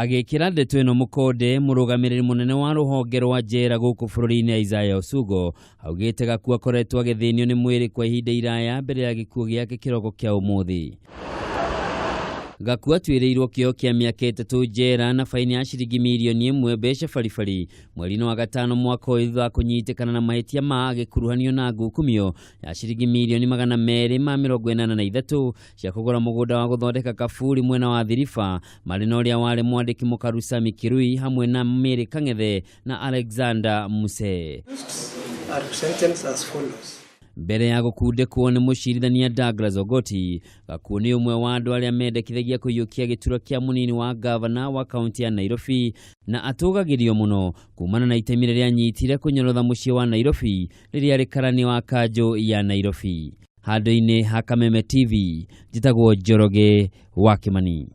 Agĩkĩra ndeto ĩno mũkonde, mũrũgamĩrĩri mũnene wa rũhonge rwa njera gũkũ bũrũri-inĩ Isaiah Osugo augĩte Gakuo akoretwo agĩthĩnio nĩ mwĩrĩ kwa ihinda iraya mbere ya gĩkuũ gĩake kĩroko kĩa ũmũthĩ. Gakuo atuĩrĩirwo kĩoho kĩa mĩaka 3 njera na faini ya ciringi mirioni 1 mbeca baribari mweri-inĩ wa gatano mwaka ũyũ thutha wa kũnyitĩkana na mahĩtia ma agĩkuruhanio na ngukumio ya ciringi mirioni 283 cia kũgũra mũgũnda wa gũthondeka kaburi mwena wa Thiriba marĩ na ũrĩa warĩ mwandĩki mũkaru Sami Kirui hamwe na Mary Kang'ethe na Alexander Muse. Are sentenced as follows. Mbere ya gũkundĩkwo nĩ mũcirithania Douglas Ogoti, Gakuo nĩ ũmwe wa andũ arĩa mendekithagia kũiyũkia gĩturwa kĩa mũnini wa ngavana wa kaunti ya Nairobi na atũgagĩrio mũno kumana na itemi rĩrĩa anyitire kũnyorotha mũciĩ wa Nairobi rĩrĩa arĩ karani wa kanjũ ya Nairobi. Handũ-inĩ ha Kameme TV, njĩtagwo Njoroge wa Kĩmani.